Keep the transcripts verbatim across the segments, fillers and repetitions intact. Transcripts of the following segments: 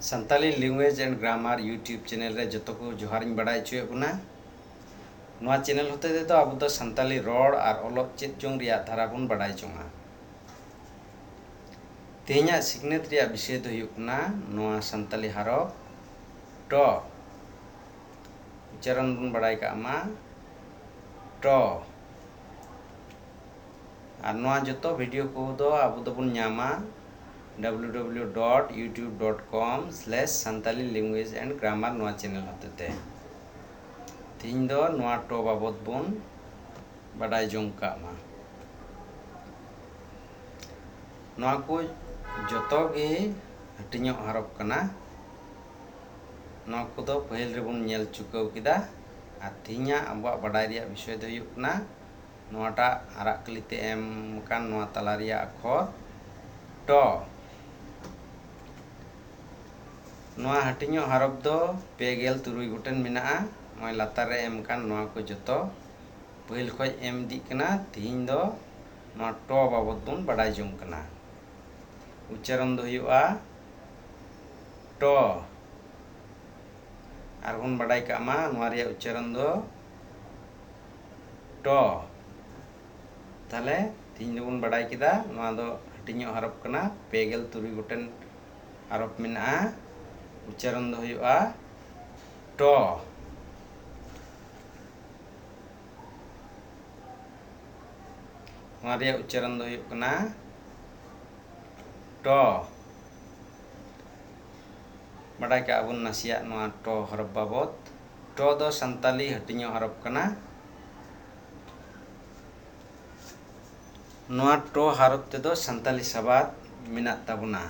Santali Language and Grammar YouTube channel ᱨᱮ ᱡᱚᱛᱚ ᱠᱚ ᱡᱚᱦᱟᱨᱤᱧ ᱵᱟᱰᱟᱭ ᱦᱚᱪᱚᱭᱮᱫ ᱵᱚᱱᱟ᱾ ᱱᱚᱣᱟ channel ᱦᱚᱛᱮ ᱛᱮᱫᱚ ᱟᱵᱚ ᱫᱚ ᱥᱟᱱᱛᱟᱞᱤ ᱨᱚᱲ ᱟᱨ ᱚᱞᱚᱜ ᱪᱮᱫ ᱡᱚᱝ ᱨᱮᱭᱟᱜ ᱫᱷᱟᱨᱟ ᱵᱚᱱ ᱵᱟᱰᱟᱭ ᱡᱚᱝᱟ᱾ ᱛᱮᱦᱮᱧᱟᱜ ᱥᱤᱠᱷᱱᱟᱹᱛ ᱨᱮᱭᱟᱜ ᱵᱤᱥᱚᱭ ᱫᱚ ᱦᱩᱭᱩᱜ ᱠᱟᱱᱟ ᱱᱚᱣᱟ ᱥᱟᱱᱛᱟᱞᱤ ᱦᱟᱨᱚᱯ ᱴᱚ᱾ ᱩᱪᱪᱟᱨᱚᱱ ᱵᱚᱱ ᱵᱟᱰᱟᱭ ᱠᱟᱜ ᱢᱟ, ᱴᱚ᱾ ᱟᱨ ᱱᱚᱣᱟ ᱡᱚᱛᱚ video ᱠᱚᱫᱚ ᱟᱵᱚ ᱫᱚᱵᱚᱱ ᱧᱟᱢᱟ www.youtube.com/santalilanguageandgrammar ᱱᱚᱣᱟ channel ᱦᱚᱛᱮᱛᱮ᱾ ᱛᱮᱦᱮᱧ ᱫᱚ ᱱᱚᱣᱟ ᱴᱚ ᱵᱟᱵᱚᱛ ᱵᱚᱱ ᱵᱟᱰᱟᱭ ᱡᱚᱝ ᱠᱟᱜ ᱢᱟ᱾ ᱱᱚᱣᱟ ᱠᱚ ᱡᱚᱛᱚ ᱜᱮ ᱦᱟᱹᱴᱤᱧᱚᱜ ᱦᱟᱨᱚᱯ ᱠᱟᱱᱟ᱾ ᱱᱚᱣᱟ ᱠᱚᱫᱚ ᱯᱟᱹᱦᱤᱞ ᱨᱮᱵᱚᱱ ᱧᱮᱞ ᱪᱩᱠᱟᱹᱣ ᱠᱮᱫᱟ᱾ ᱟᱨ ᱛᱮᱦᱮᱧᱟᱜ ᱟᱵᱚᱣᱟᱜ ᱵᱟᱰᱟᱭ ᱨᱮᱭᱟᱜ ᱵᱤᱥᱚᱭ ᱫᱚ ᱦᱩᱭᱩᱜ ᱠᱟᱱᱟ ᱱᱚᱣᱟᱴᱟᱜ ᱟᱨᱟᱜ ᱠᱟᱹᱞᱤ ᱛᱮ ᱮᱢ ᱟᱠᱟᱱ ᱱᱚᱣᱟ ᱛᱟᱞᱟ ᱨᱮᱭᱟᱜ ᱟᱠᱷᱚᱨ ᱴᱚ᱾ ᱱᱚᱣᱟ ᱦᱟᱹᱴᱤᱧᱚᱜ ᱦᱟᱨᱚᱯ ᱫᱚ ᱯᱮ ᱜᱮᱞ ᱛᱩᱨᱩᱭ ᱜᱚᱴᱮᱱ ᱢᱮᱱᱟᱜᱼᱟ᱾ ᱱᱚᱜᱼᱚᱭ ᱞᱟᱛᱟᱨ ᱨᱮ ᱮᱢ ᱟᱠᱟᱱ ᱱᱚᱣᱟ ᱠᱚ ᱡᱚᱛᱚ ᱯᱟᱹᱦᱤᱞ ᱠᱷᱚᱱ ᱮᱢ ᱤᱫᱤᱜ ᱠᱟᱱᱟ᱾ ᱛᱮᱦᱮᱧ ᱫᱚ ᱱᱚᱣᱟ ᱴᱚ ᱵᱟᱵᱚᱛ ᱵᱚᱱ ᱵᱟᱰᱟᱭ ᱡᱚᱝ ᱠᱟᱱᱟ᱾ ᱩᱪᱪᱟᱨᱚᱱ ᱫᱚ ᱦᱩᱭᱩᱜᱼᱟ ᱴᱚ᱾ ᱟᱨᱵᱚᱱ ᱵᱟᱰᱟᱭ ᱠᱟᱜ ᱢᱟ ᱱᱚᱣᱟ ᱨᱮᱭᱟᱜ ᱩᱪᱪᱟᱨᱚᱱ ᱫᱚ ᱴᱚ᱾ ᱛᱟᱦᱞᱮ ᱛᱮᱦᱮᱧ ᱫᱚᱵᱚᱱ ᱵᱟᱰᱟᱭ ᱠᱮᱫᱟ ᱱᱚᱣᱟ ᱫᱚ ᱦᱟᱹᱴᱤᱧᱚᱜ ᱦᱟᱨᱚᱯ ᱠᱟᱱᱟ, ᱯᱮ ᱜᱮᱞ ᱛᱩᱨᱩᱭ ᱜᱚᱴᱮᱱ ᱦᱟᱨᱚᱯ ᱢᱮᱱᱟᱜᱼᱟ᱾ ᱩᱪᱪᱟᱨᱚᱱ ᱫᱚ ᱦᱩᱭᱩᱜᱼᱟ ᱴᱚ᱾ ᱱᱚᱣᱟ ᱨᱮᱭᱟᱜ ᱩᱪᱪᱟᱨᱚᱱ ᱫᱚ ᱦᱩᱭᱩᱜ ᱠᱟᱱᱟ ᱴᱚ᱾ ᱵᱟᱰᱟᱭ ᱠᱟᱜᱼᱟ ᱵᱚᱱ ᱱᱟᱥᱮᱭᱟᱜ ᱱᱚᱣᱟ ᱴᱚ ᱦᱚᱨᱚᱯ ᱵᱟᱵᱚᱛ᱾ ᱴᱚ ᱫᱚ ᱥᱟᱱᱛᱟᱞᱤ ᱦᱟᱹᱴᱤᱧᱚᱜ ᱦᱚᱨᱚᱯ ᱠᱟᱱᱟ᱾ ᱱᱚᱣᱟ ᱴᱚ ᱦᱚᱨᱚᱯ ᱛᱮᱫᱚ ᱥᱟᱱᱛᱟᱞᱤ ᱥᱟᱵᱟᱫ ᱢᱮᱱᱟᱜ ᱛᱟᱵᱚᱱᱟ᱾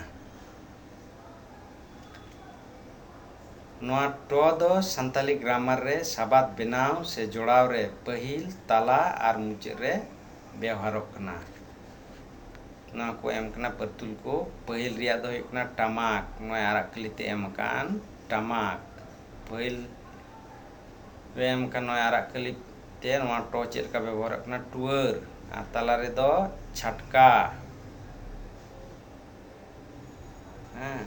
ᱱᱚᱣᱟ ᱴᱚ ᱫᱚ ᱥᱟᱱᱛᱟᱞᱤ ᱜᱨᱟᱢᱟᱨ ᱨᱮ ᱥᱟᱵᱟᱫ ᱵᱮᱱᱟᱣ ᱥᱮ ᱡᱚᱲᱟᱣ ᱨᱮ ᱯᱟᱹᱦᱤᱞ, ᱛᱟᱞᱟ ᱟᱨ ᱢᱩᱪᱟᱹᱫ ᱨᱮ ᱵᱮᱣᱦᱟᱨᱚᱜ ᱠᱟᱱᱟ᱾ ᱱᱚᱣᱟ ᱠᱚ ᱮᱢ ᱠᱟᱱᱟ ᱯᱟᱹᱨᱛᱩᱞ ᱠᱚ᱾ ᱯᱟᱹᱦᱤᱞ ᱨᱮᱭᱟᱜ ᱫᱚ ᱦᱩᱭᱩᱜ ᱠᱟᱱᱟ ᱴᱟᱢᱟᱠ, ᱱᱚᱣᱟ ᱟᱨᱟᱜ ᱠᱟᱹᱞᱤ ᱛᱮ ᱮᱢ ᱟᱠᱟᱱ ᱴᱟᱢᱟᱠ᱾ ᱯᱟᱹᱦᱤᱞ ᱨᱮ ᱮᱢ ᱟᱠᱟᱱ ᱱᱚᱣᱟ ᱟᱨᱟᱜ ᱠᱟᱹᱞᱤ ᱛᱮ ᱱᱚᱣᱟ ᱴᱚ ᱪᱮᱫ ᱞᱮᱠᱟ ᱵᱮᱵᱚᱦᱟᱨᱚᱜ ᱠᱟᱱᱟ? ᱴᱩᱣᱟᱹᱨ᱾ ᱟᱨ ᱛᱟᱞᱟ ᱨᱮᱫᱚ ᱪᱷᱟᱴᱠᱟ᱾ ᱦᱮᱸ,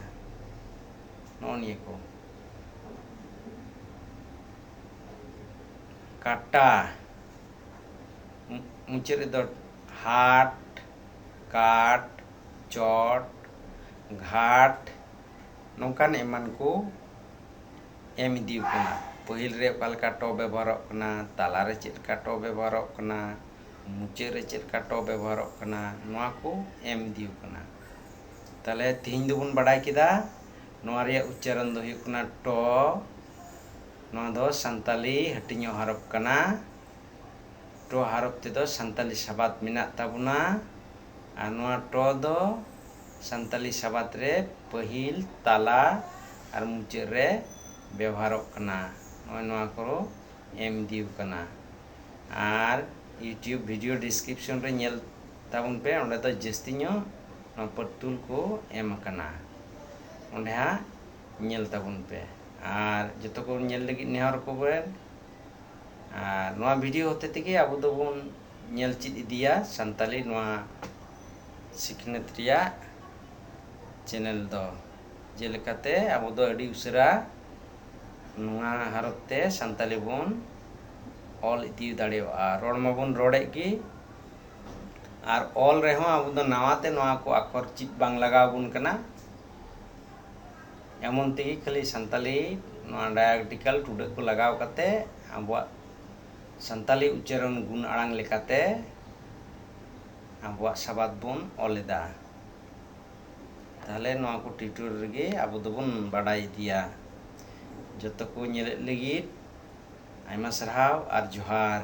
ᱱᱚᱜᱼᱚ ᱱᱤᱭᱟᱹ ᱠᱚ᱾ ᱠᱟᱴᱟ, ᱢᱩ- ᱢᱩᱪᱟᱹᱫ ᱨᱮᱫᱚ ᱦᱟᱴ, ᱠᱟᱴ, ᱪᱚᱴ, ᱜᱷᱟᱴ, ᱱᱚᱝᱠᱟᱱ ᱮᱢᱟᱱ ᱠᱚ ᱮᱢ ᱤᱫᱤ ᱠᱟᱱᱟ᱾ ᱯᱟᱹᱦᱤᱞ ᱨᱮ ᱚᱠᱟ ᱞᱮᱠᱟ ᱴᱚ ᱵᱮᱵᱚᱦᱟᱨᱚᱜ ᱠᱟᱱᱟ, ᱛᱟᱞᱟ ᱨᱮ ᱪᱮᱫ ᱞᱮᱠᱟ ᱴᱚ ᱵᱮᱵᱚᱦᱟᱨᱚᱜ ᱠᱟᱱᱟ, ᱢᱩᱪᱟᱹᱫ ᱨᱮ ᱪᱮᱫ ᱞᱮᱠᱟ ᱴᱚ ᱵᱮᱵᱚᱦᱟᱨᱚᱜ ᱠᱟᱱᱟ, ᱱᱚᱣᱟ ᱠᱚ ᱮᱢ ᱤᱫᱤ ᱠᱟᱱᱟ᱾ ᱛᱟᱦᱞᱮ ᱛᱮᱦᱮᱧ ᱫᱚᱵᱚᱱ ᱵᱟᱰᱟᱭ ᱠᱮᱫᱟ ᱱᱚᱣᱟ ᱨᱮᱭᱟᱜ ᱩᱪᱪᱟᱨᱚᱱ ᱫᱚ ᱦᱩᱭᱩᱜ ᱠᱟᱱᱟ ᱴᱚ᱾ ᱱᱚᱣᱟ ᱫᱚ ᱥᱟᱱᱛᱟᱞᱤ ᱦᱟᱹᱴᱤᱧᱚᱜ ᱦᱚᱨᱚᱯ ᱠᱟᱱᱟ᱾ ᱴᱚ ᱦᱚᱨᱚᱯ ᱛᱮᱫᱚ ᱥᱟᱱᱛᱟᱞᱤ ᱥᱟᱵᱟᱫ ᱢᱮᱱᱟᱜ ᱛᱟᱵᱚᱱᱟ᱾ ᱟᱨ ᱱᱚᱣᱟ ᱴᱚ ᱫᱚ ᱥᱟᱱᱛᱟᱞᱤ ᱥᱟᱵᱟᱫ ᱨᱮ ᱯᱟᱹᱦᱤᱞ, ᱛᱟᱞᱟ ᱟᱨ ᱢᱩᱪᱟᱹᱫ ᱨᱮ ᱵᱮᱣᱦᱟᱨᱚᱜ ᱠᱟᱱᱟ᱾ ᱱᱚᱜᱼᱚᱭ ᱱᱚᱣᱟ ᱠᱚ ᱮᱢ ᱤᱫᱤ ᱠᱟᱱᱟ᱾ ᱟᱨ YouTube video description ᱨᱮ ᱧᱮᱞ ᱛᱟᱵᱚᱱ ᱯᱮ, ᱚᱸᱰᱮ ᱫᱚ ᱡᱟᱹᱥᱛᱤ ᱧᱚᱜ ᱱᱚᱣᱟ ᱯᱟᱹᱴᱛᱩᱞ ᱠᱚ ᱮᱢ ᱟᱠᱟᱱᱟ, ᱚᱸᱰᱮ ᱦᱟᱸᱜ ᱧᱮᱞ ᱛᱟᱵᱚᱱ ᱯᱮ᱾ ᱟᱨ ᱡᱚᱛᱚ ᱠᱚ ᱧᱮᱞ ᱞᱟᱹᱜᱤᱫ ᱱᱮᱦᱚᱨ ᱠᱚ ᱵᱮᱱ᱾ ᱟᱨ ᱱᱚᱣᱟ video ᱦᱚᱛᱮ ᱛᱮᱜᱮ ᱟᱵᱚ ᱫᱚᱵᱚᱱ ᱧᱮᱞ ᱪᱮᱫ ᱤᱫᱤᱭᱟ ᱥᱟᱱᱛᱟᱞᱤ ᱱᱚᱣᱟ ᱥᱤᱠᱷᱱᱟᱹᱛ ᱨᱮᱭᱟᱜ channel ᱫᱚ᱾ ᱡᱮᱞᱮᱠᱟᱛᱮ ᱟᱵᱚ ᱫᱚ ᱟᱹᱰᱤ ᱩᱥᱟᱹᱨᱟ ᱱᱚᱣᱟ ᱦᱚᱨᱚᱯ ᱛᱮ ᱥᱟᱱᱛᱟᱞᱤ ᱵᱚᱱ ᱚᱞ ᱤᱫᱤ ᱫᱟᱲᱮᱭᱟᱜᱼᱟ᱾ ᱨᱚᱲ ᱢᱟᱵᱚᱱ ᱨᱚᱲᱮᱫ ᱜᱮ, ᱟᱨ ᱚᱞ ᱨᱮᱦᱚᱸ ᱟᱵᱚ ᱫᱚ ᱱᱟᱣᱟ ᱛᱮ ᱱᱚᱣᱟ ᱠᱚ ᱟᱠᱷᱚᱨ ᱪᱮᱫ ᱵᱟᱝ ᱞᱟᱜᱟᱣ ᱟᱵᱚᱱ ᱠᱟᱱᱟ᱾ ᱮᱢᱚᱱ ᱛᱮᱜᱮ ᱠᱷᱟᱹᱞᱤ ᱥᱟᱱᱛᱟᱞᱤ ᱱᱚᱣᱟ diacritical ᱴᱩᱰᱟᱹᱜ ᱠᱚ ᱞᱟᱜᱟᱣ ᱠᱟᱛᱮ ᱟᱵᱚᱣᱟᱜ ᱥᱟᱱᱛᱟᱞᱤ ᱩᱪᱪᱟᱨᱚᱱ ᱜᱩᱱ ᱟᱲᱟᱝ ᱞᱮᱠᱟᱛᱮ ᱟᱵᱚᱣᱟᱜ ᱥᱟᱵᱟᱫ ᱵᱚᱱ ᱚᱞ ᱮᱫᱟ᱾ ᱛᱟᱦᱞᱮ ᱱᱚᱣᱟ ᱠᱚ tutorial ᱨᱮᱜᱮ ᱟᱵᱚ ᱫᱚᱵᱚᱱ ᱵᱟᱰᱟᱭ ᱤᱫᱤᱭᱟ᱾ ᱡᱚᱛᱚ ᱠᱚ ᱧᱮᱞᱮᱫ ᱞᱟᱹᱜᱤᱫ ᱟᱭᱢᱟ ᱥᱟᱨᱦᱟᱣ ᱟᱨ ᱡᱚᱦᱟᱨ᱾